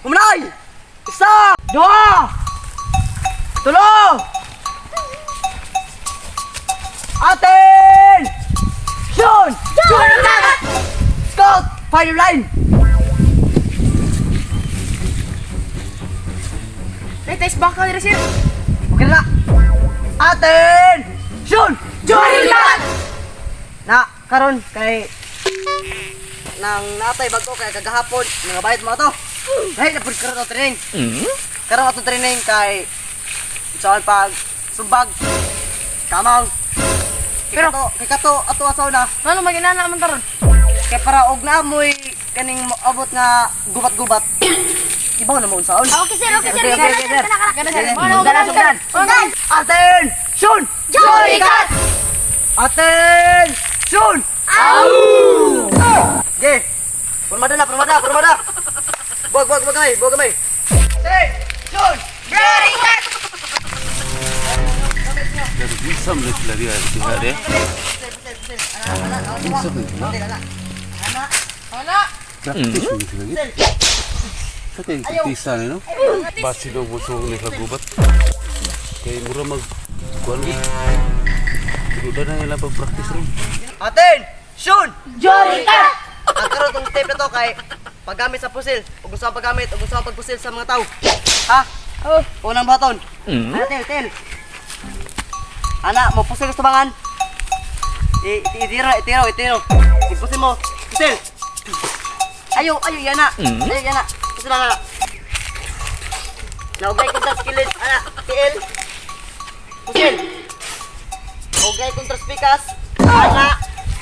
Humanay! Isa! Duha! Tulo! Atin! Shun! Shun! Scout! Fire line! Latest baka diri, sir. Okay na! Atin! Shun! Shun! Na, karon kay nang natay bago kay kagahapon mga bayad mo to. Dahil na pud karon ato training. Karon ato training kay saan pag sumbag kamang. Pero- Pero kay kato ato asaw na. Ano maginana man taron? Kay para og naamoy kaning moabot nga gubat-gubat. Ibaw na mo unsaon. Okay, sir. Okay, sir. Okay, sir. Kana, sir. Sugdan, sugdan. Sugdan. Attention! Jorikat! Attention! Au! Okay. Pormada na, pormada, pormada. Buwag, buwag, buwag gamay, buwag gamay. Attention! Jorikat! Basi daw busog ni kagubat. Kay mura mag kuan gid. Pero na nila pag-practice ron. Attention! Jorikat! Ang karon tong step na to kay paggamit sa pusil, ug unsa ang paggamit, ug unsa ang pagpusil sa mga tao. Ha? Oh. Unang baton. Ana, tel, tel. Ana, mo pusil sa tubangan. Itiro, itiro, itiro. Ipusil mo. Pusil. Ayo, ayo, yana. Ayo, yana. Pusil na, ana. Naugay kontra skillet, ana, TL. Pusil. Ugay kontra spikas. Ana.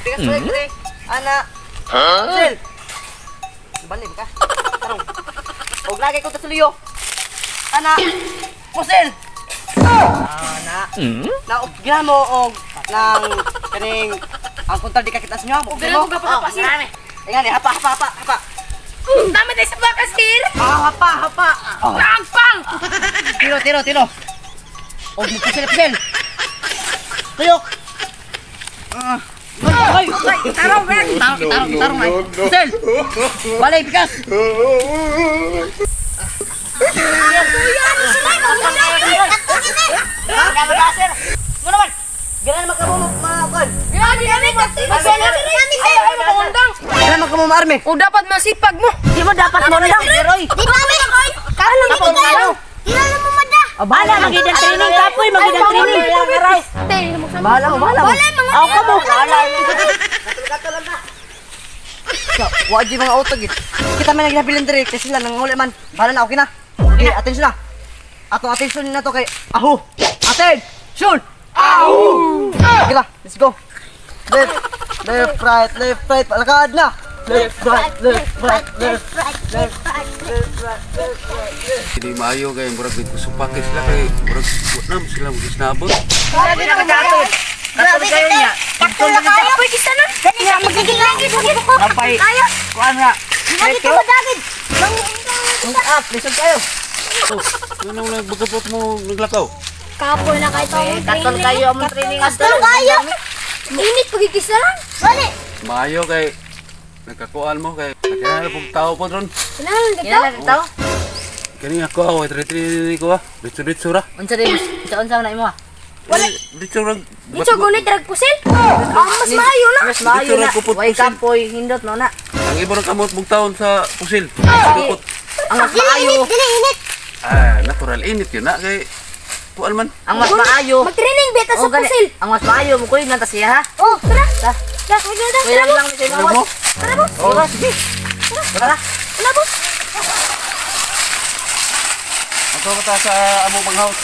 Pikas mm. Pre. Ana. Pusil. Balik ka. Tarong. Og lagi kontra suliyo. Ana. Pusil. Ana. Na og mo og nang kaning ang kontra di ka kita sa inyo. Og ganun ko gapakapa, sir. Ingan ni hapa hapa hapa hapa. Tama tayo sa baka, sir. Ah, hapa hapa. Oh. Pang pang. Tiro tiro tiro. Og mo pusil pusil. Tuyok. Ah. Ay, ay, Tarong, ben. tarong, tarong, tarong, ay. Pusil. Balay, pikas. Mo naman. Ganun naman kamo mga kon. Grabe kami. Ay, ay, mapangundang. Ganun naman kamo maarme. O dapat masipag mo. Di mo dapat mo lang. Di ba may Karon lang kayo. Di na mo mada. Bala, magiging training kapoy, magiging training. Bahala mo, bahala mo. Wala mga Aw ka mo. Wa di mga auto gid. Kita man naghinabilin diri kay sila nanguli man. Bahala na, okay na. Okay, attention na. Ato attention na to kay aho. Attention! Aho! Okay na, let's go. Left, left, right, left, right, palakad na. Left, right, left, right, left, Right, left, right, left, right, left, right, left. Hindi maayo kay murag nagkusupake sila kay murag wa na mo sila magisnabot. Grabe na kayo. Grabe kayo. Katulad na kayo. Pwede sana. Dali na magiging lagi ko. Kayo. Kuan nga. Lagi ko David. Ah, lisod kayo. Oh, ano nagbagabot mo naglakaw? Kapoy na kayo tong Katol kayo among training. Katol kayo. Init pagigisa lang. Bali. Maayo kay nagkakuan mo kay nagkahanap og tao po ron. Kinahanglan dito. Kinahanglan tao. Kani ako ako tri ko ah. Ditso-ditso ra. Unsa di unsa unsa na imo? Wala. Ditso ra. Dito gunit rag pusil. Ah, mas maayo na. Mas maayo Dito ra na. kupot Way pusil. kapoy hindot no na. Ang ibo ra kamot mong taon sa pusil. Dukot. Ang mas Dili maayo, init, dili init. Ah, natural init yun na kay kuan man. ang mas maayo. Mag-training beta sa Oh, gani. pusil. Ang mas maayo mo kuy nanta siya ha. Oh, tara. Ta. Tara, tara, tara. Kuy lang lang ni Ano mo? Tara mo. Oh, sige. Tara. Wala boss. Ato ta sa among panghaus.